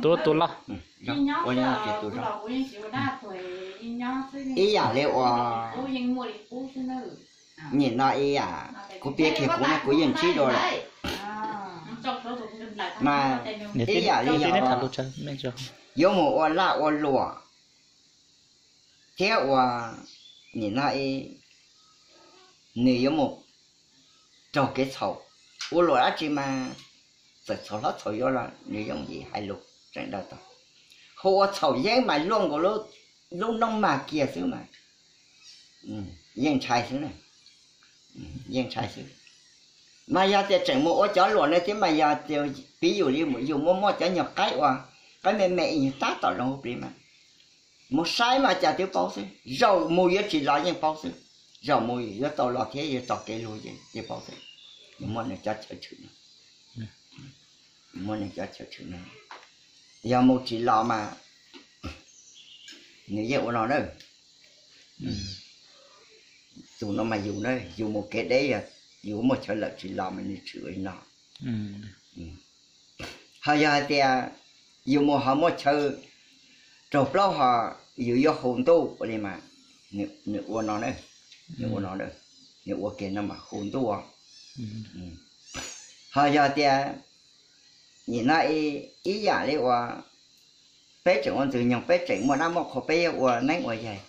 Tus tus loj. Ib yam li uas nim no ib yam, kuv piav kiag kuv no kuv yeej ntsib dua lawm. Mas ib yam li yuav mus ua laj ua luam thiab ua nim no nws yuav mus raug kev txhaum, ua luam dab tsi mas txawm txhaum hlob txhaum yuav los nws yooj yim hais lus tseem daws tau. Hu ua txhaum yeeb mas luaj nkaus lub noob mag kiag xwb mas yeej ntshai xwb na, yeej ntshai xwb. Mas yog tias tseem mus ua cov luam no thiab mas yog tias piv yus li yus muaj muaj cov nyuag qaib ua, qaib me me ib nyuag tab tom zoo hu plig mas mus saib mas cas twb paub xwb, zaum mus yuav tsis los yeej paub xwb, zaum mus yuav tau los thiab yuav tau kev lug yeej paub xwb. Nws muaj nws cov chaw tshwm no, muaj nws cov chaw tshwm no. Yog mus tsis los mas nws yeej ua no na. Tus no mas yus na, yus mus kev deb, yus muaj chaw lawm tsis los mas nws tshwm ua li no. Ho yog hais tias yus mus ho muaj chaw raug plaub ho yus yuav hu ntuj ua li mas nws ua no, nws ua no, nws ua kiag no mas hu ntuj. Ho yog tias nim no ib yam li uas peb tseem ua ntxwg nyoog, peb tseem muaj dab muaj qhua, peb yuav ua neeb ua yaig,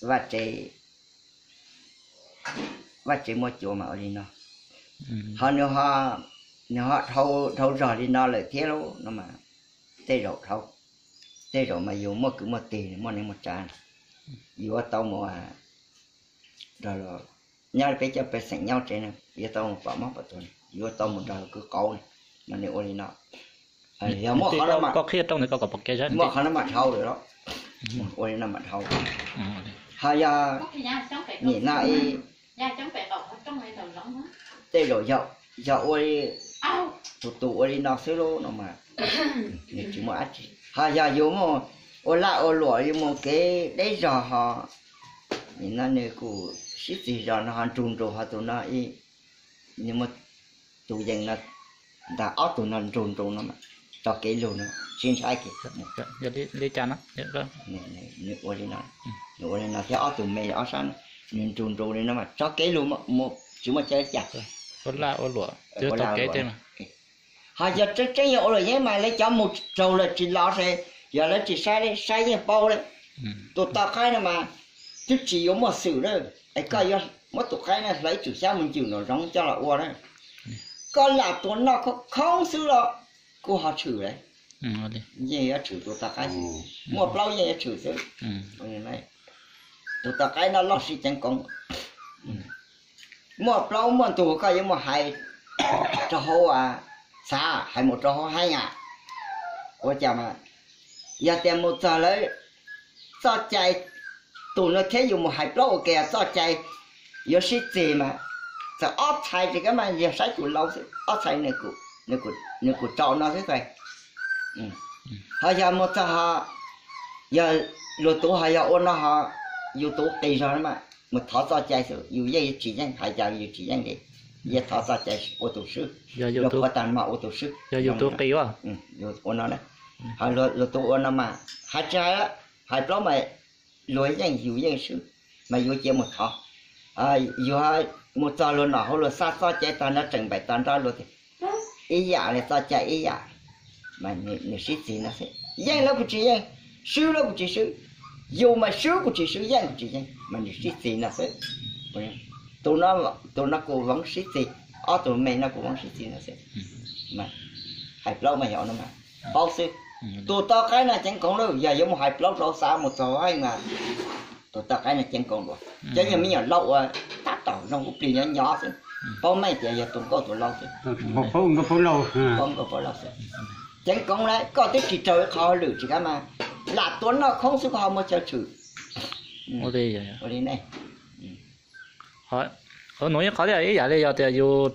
vaj tse, vaj tse muaj cua mas ua li no. Ho nws ho dhau zog li no lawm thiab lauj no mas tej zaum dhau, tej zaum mas yus muaj kwv muaj tij muaj neej muaj tsav, yuav tau mus nrog, nyob peb cov pej xeem nyob tsev ne, yuav tau mus pom mob pom tuag, yuav tau mus nrog kwv qauv, mas nws ua li no. Yog muaj qhov no mas dhau lawm los, ua li no mas dhau. Ho yog nim no tej zaum yog ua li tus tus ua li no xwb lauj no mas nws tsis muaj dab tsi. Ho yog yus mus ua laj ua luam, yus mus kev deb zog ho nim no nws kuj sib txig zog no ho nrug nrug ho tus no, nws muaj tus yees no ntag, ob tug no nrug nrug no mas tso kev lug no sib ntshai kiag. Li cas no? Nws ua li no, nws ua li no thiab ob tug me ob sab no, nws nrug nrug li no mas tso kev lug mus tsis muaj chaw cas. Ua laj ua luam. Ho yog tseeb tseeb yog ua luam yeeb mas lawv cov mus raug lawm tsis los es yog lawv tsis saib, saib yeej paub lawm. Tus tau qaib no mas twb tsis yuav muaj xwm na, es koj yuav muab tus qaib no hlawv ib tsum xyab mus ncwm nraum zoov coj los ua na. Koj lam tua noj khoob khoob xwb los kuj ho tshwm lawm. Yeej yuav tshwm tus tau qaib xwb, muaj plaub yeej yuav tshwm xwb. Tus tau qaib no loj sib ceev koov. Muaj plaub muaj ntug koj yuav mus hais rau hauv xav, hais mus rau hauv heev a. Ua cas mas yog tias mus txog lawv txoj cai, tus no thiab yus mus hais plaub ua ke txoj cai yuav sib txig mas txawm ob txhais tsis kam mas yog saib tus laus xwb, ob txhais nws kuj tsaus no xwb txhais. Ho yog mus txog ho yog luag tus ho yog ua no ho yus tus qis zog no mas mus thov txoj cai xwb, yus yeej yuav tsis yeej, hais cas yus tsis yeej li. Yeej thov txoj cai ua tus swb, yog yus tus qis ua no, luag tus ua no mas hais tsis hais, hais plaub mas luag yeej yus yeej swb, mas yuav cia mus thov. Yus mus txog luag nom hauv luag xa txoj cai tag nrho tseem npaim tag nrho luag tias ib yam li txoj cai ib yam, mas nws sib txig no xwb, yeej los kuj tsis yeej, swb los kuj tsis swb, yus mas swb kuj tsis swb, yeej kuj tsis yeej, mas nws sib txig no xwb. Tus no kuj voov sib txig, ob tug me no kuj voov sib txig no xwb. Hais plaub mas yog no mas paub xwb. Tus tau qaib no ceev koov lawm, yog yuav mus hais plaub rau xav mus txog heej mas tus tau qaib no ceev koov dua. Cov nyuag me nyuam laus uas tab tom zoo ua plig nyob nyob xwb, paub meej tias yog tus nkauj tus laus xwb. Paub nkauj paub laus xwb. Ceev koov lawm, koj twb tsis raug ib qho hauj lwm tsis kam mas lam tua noj khoob xwb koj ho muaj chaw tshwm. Ua li ne. Nuv ib qho thiab, ib yam li yog tias yus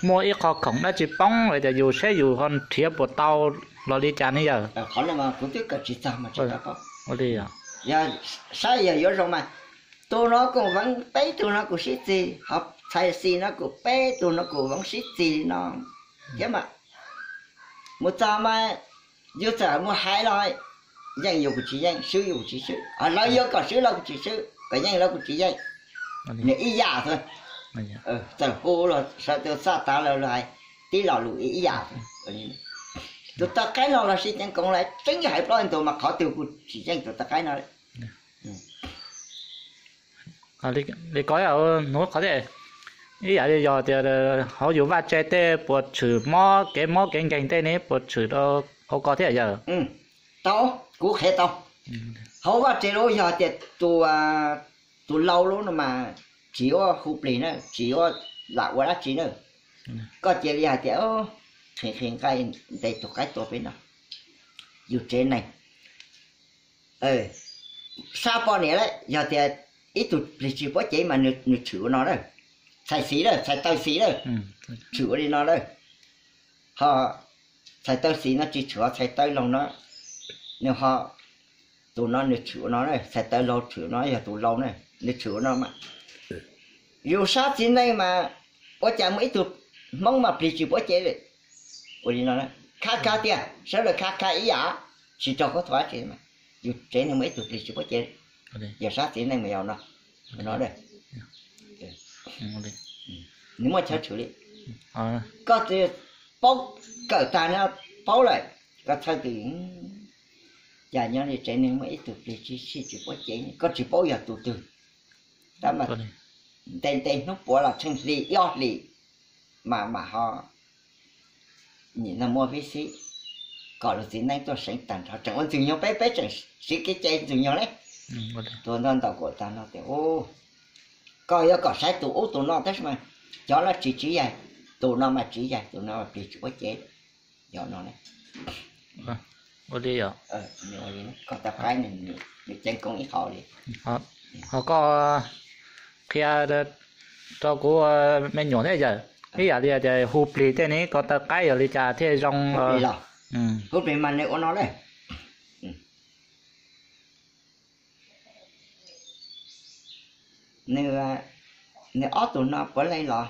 muaj ib qho khoom dab tsi poob los tias yus saib yus ho nrhiav puas tau los li cas ne yawg? Qhov no mas kuv twb kawm tsis txog mas tsis tau paub. Ua li yog, saib yog yuav zoo mas tus no kuj voov peb tug no kuj sib txig, ho txhais xis no kuj peb tug no kuj voov sib txig li no thiab mas Mus txog mas yus txawm mus hais los yeej yus kuj tsis yeej, swb yus kuj tsis swb, lawv yuav kom swb los kuj tsis swb, kom yeej los kuj tsis yeej. Nws ib yam xwb. Txawm hu los sawv daws txaj tav los hais tib lo lus ib yam. Tus taw qaib no los sis ceev koov los tseeb hais plaub ntug mas qhov twg kuj tsis yeej tus taw qaib no. Li ko hnub qhov thiab, ib yam li yog tias hauv yus vaj tse tej puas tshwm mob kev mob kev nkeeg tej ne, puas tshwm rau hauv ko thiab yawg? Tau, kuv qhia tau. Hauv vaj tse lub yog tias tus lau lub no mas tsis ua hu plig na, tsis ua lam ua dab tsi na. Koj cia li hais tias qhia qhia nqaij ntes tus qaib tua peb no, yus tsev neeg sab poj niam lawm, yog tias ib tug plig tsis puab cev mas nws tshwm ua no lawm, txhais xis lawm, txhais taw xis lawm, tshwm ua li no lawm. Ho txhais taw xis no tsis tshwm, txhais taw laug no, nws ho, tus no nws tshwm ua no, txhais taw laug tshwm no yog tus laug na, nws tshwm ua no mas. Yus sab txiv neej mas ua cas muaj ib tug Hmoob mas plig tsis puab cev li. Ua li no, khab khab tiag, sawv daws khab khab ib yam, tsis raug khaub thuas dab tsi mas. Yus tsev neeg muaj ib tug plig tsis puab cev, yog sab txiv neej mas yog no, no. Nws muaj chaw tshwm li. Koj tsis paub kawm tag no, paub lawm, koj txhawj twg, cas nyob li tsev neeg muaj ib tug plig tsis sij tsis puab cev, koj tsis paub yog tus twg. Tab mas nte nte hnub puav los tsheej hli ob hlis mas mam ho nim no muaj vib xib kom luag txiv neej tuaj seev tag nrho, tseem ua ntxwg nyoog, peb peb tseem siv kev cai ntxwg nyoog ne. Tus ntawd ntaus kuam tag no tias, koj yuav kom saib tus ub tus no tab sis mas cov no tsis tsiv yaig, tus no mas tsiv yaig, tus no mas plig tsis puab cev, yog no. Ua li, koj tau qaib nws ceev koob ib qho li. Ho koj qhia rau kuv me nyuam thiab yawm, ib yam li tias hu plig tej ne, ko taw qaib yog li cas thiaj zoo? Hu plig mas nws ua no lawm. Nws, nws ob tug no puav leej los,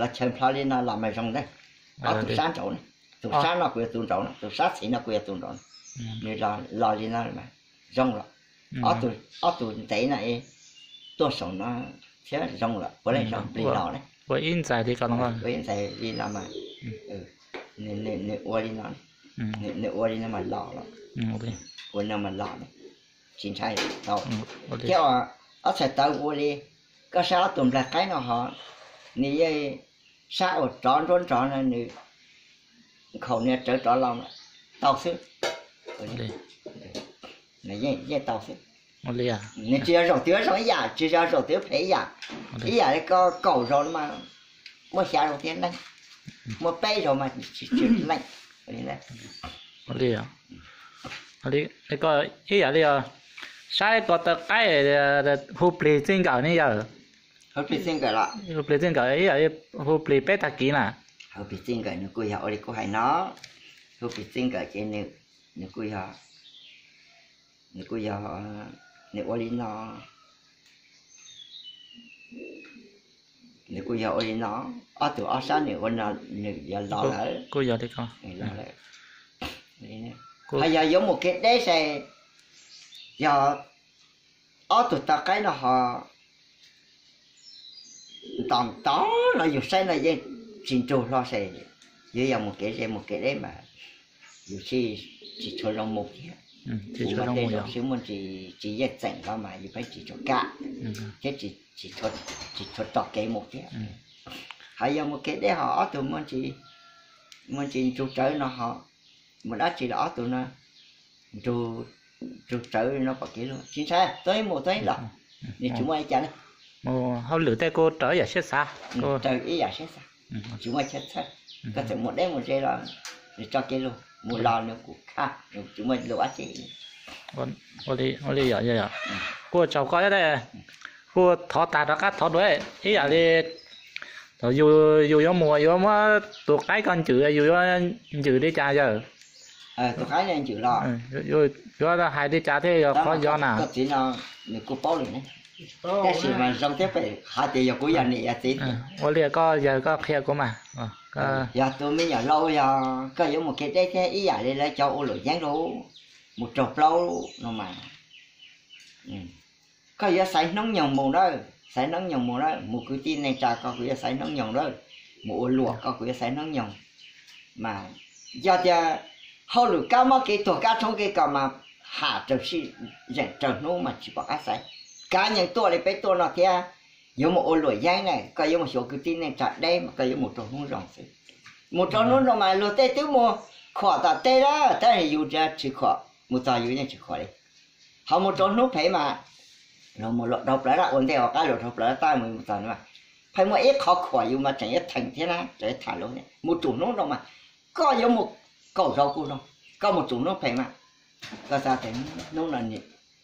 los chaw nplho li no los mas zoo ntag. Ob tug sab nraud, tus sab no kuj yog tus nraud no, tus sab txhis no kuj yog tus nraud no. Nws los li no mas zoo los. Ob tug ntev no tuaj saum no thiab zoo lawm, puav leej zoo plig los ne. Ua ib ntxais li ko, ua ib ntxais li no mas, nws ua li no, nws ua li no mas los los, ua no mas los ne, tsis ntshai tau. Thiab ob txhais taw ua li, koj saib ob tug nplaig qaib no ho, nws yeej sab uas rov nruab nrov no nws nkhaus nws rawv rov los tau xwb. Yeej tau xwb. Nws tsis yog zaum twg zoo ib yam, tsis yog zaum twg phem ib yam. Ib yam li ko kaum zaus no mas muaj xya zaus thiab leej, muaj peb zaus mas tsis leej. Ib yam li saib ko taw qaib hu plig txij nkawm ne yawm. Hu plig txij nkawm los, hu plig txij nkawm ib yam li hu plig peb tag kis na. Hu plig txij nkawm nws kuj yog ua li kuv hais no, hu plig txij nkawm ces nws kuj yog, nws kuj yog, nws ua li no, nws kuj yog ua li no, ob tug ob sab nws ua no, nws yog los lawm. Kuj yog li ko. Los lawm. Ho yog yuav mus kev deb ces yog ob tug taw qaib no ho ntom ntom no yus saib no yeej tsis nrug hlo ces yuav yog mus kev ze mus kev deb mas yus tsis tshua zoo mus thiab. Kuv muaj tej zaum sib muaj ntsis tsis yeej txeem hlo mas yus pheej tsis tshua kam thiab tsis tshua tsom kev mus thiab. Ho yog mus kev deb ho ob tug muaj ntsis nrug rawv no ho mus dab tsi los ob tug no nrug rawv no pom kev luag tsis ntshai, tuaj ib mus tuaj ib los, nws tsis muaj li cas li. Mus hauj lwm tej kuj raws ib yam siab xav, raws ib yam siab xav, tsis muaj chaw txhawj. Koj txawm mus deb mus ze los nws tso kev luag, mus los nws kuj khaj, nws tsis muaj lus dab tsi. Ua li yom, kuj tsaug koj thiab, kuj thov tag rov qab thov dua ib yam li yus yuav mus yuav muab tus qaib ko ncwm, yus yuav ncwm li cas yawm? Tus qaib ncwm los yuav hais li cas thiaj yog qhov yog na? Koj txiv no nws kuj paub lawm ne. Tab sis mas zoo thiab pem hais tias yog kuv yog niam yog txiv. Ua li koj yawg koj qhia kuv mas. Yog tus me nyuam laus yog koj yuav mus kev deb thiab ib yam li lawv cov ua luam yeeb lauj, mus raug plaub no mas koj yuav xaiv hnub nyoog mus na, xaiv hnub nyoog mus na, mus kwv tij neej tsa koj kuj yuav xaiv hnub nyoog na, mus ua luam koj kuj yuav xaiv hnub nyoog. Mas yog tias hauj lwm kab mob kev tuag kab tshoob kev kos mas ham raws sij zeem raws hnub mas tsis pom qab xaiv. Kav nyeem tuaj li peb tuaj no thiab, yuav mus ua luam yeeb na, koj yuav mus xyuas kwv tij neej tsa deb mas koj yuav mus rau hnub zoo xwb. Mus rau hnub zoo mas luag tej twb mus khuam tom tej lawm, tab sis yus tsis khuam, mus txog yus yeej tsis khuam li. Ho mus rau hnub phem mas luag mus luam dhau plaws lawm, ua ntej ua qab luam dhau plaws lawm tab mus mus txog no mas pheej muaj ib qho khuam yus mas tseem yuav theem thiab na, tseem yuav tham luag. Mus rau hnub zoo mas koj yuav mus kaum zaus kuj zoo, koj mus rau hnub phem mas koj xav tias hnub no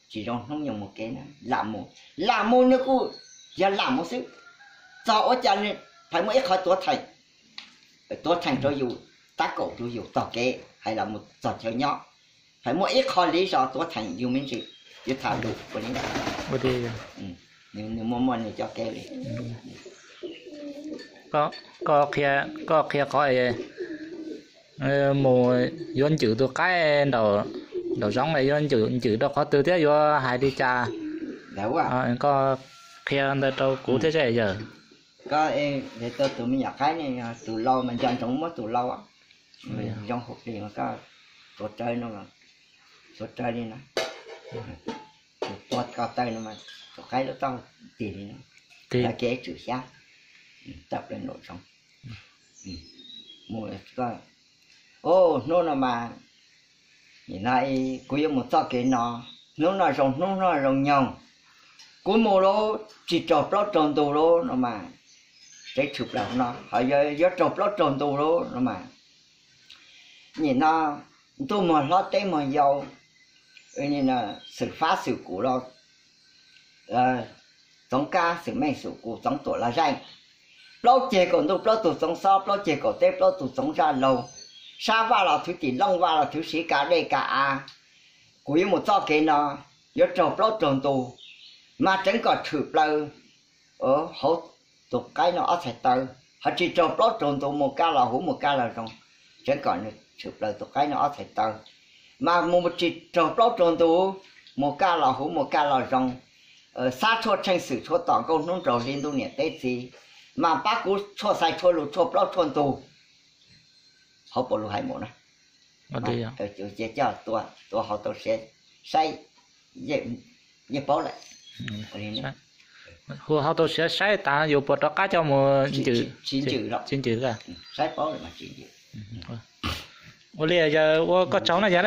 tsis zoo hnub nyoog mus kev na, lam mus, lam mus nws kuj yog lam mus xwb. Txog ua cas nws pheej muaj ib qho tuav theem, tuav theem rau yus, tab kaum rau yus txog kev hais los mus txog chaw nyob. Pheej muaj ib qho li zos tuav theem yus me ntsis, yuav tham lus ua li ntawd. Nws muaj muaj nws cov kev li. Koj qhia qhov mus yuav ncwm tus qaib nraum zoov yuav ncwm rau qhov twg thiab yuav hais li cas? Koj qhia ntawd rau kuv thiab seb yawg. Koj tus me nyuam qaib ne, tus lau mas nco ntsoov muab tus lau zoo hauv plig mas koj tuav rawv no, tuav rawv li no, tus tua ko taw no mas tus qaib lub taub hau tig li no, lawv kev tswm xyab, tawm plaws nraum zoov. Mus, hnub no mas, nim no kuv yuav mus txoj kev no, hnub no zoo hnub no zoo nyoog, kuv mus lauj tsis raug plaub raug ntug lauj no mas, tsev tshwm plaws no ho yuav raug plaub raug ntug lauj no mas, nim no ntuj muag hlob teb muag yau, xwm fab xwm kum los txoov kab, xwm meej xwm kuv txoov tuam los zeej, plaub ceg kaum ntuj plaub tug txoov xob, plaub ceg kaum teb plaub tug txoov zaj laug, sab vaj los thwv tim looj, vaj los thwv siv, kav dej kav av. Kuv yuav mus txoj kev no yuav raug plaub raug ntug, mas tseev kom tshwm plaws hauv tus qaib no ob txhais taw, ho tsis raug plaub raug ntug mus kaj los huv mus kaj los zoo, tseev kom nws tshwm plaws tus qaib no ob txhais taw, mas mus tsis raug plaub raug ntug, mus kaj los huv mus kaj los zoo, xab tshuaj tsheej xwm tshuaj tom nkauj hnub nraug hli ntuj niam teb txiv, mas pab kuv tshuaj xaiv tshuaj lus tshuaj plaub tshuaj ntug. Hauv paus lus hais mus na, ces coj tuav hau tau siav saib, yeej paub lawm. Hu hau tau siav saib tas yus puas rov qab coj mus ncwm, tsis ncwm, tsis ncwm, saib paub lawm mas tsis ncwm. Ua li yawg ua koj tsaug na yawg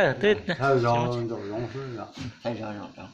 na.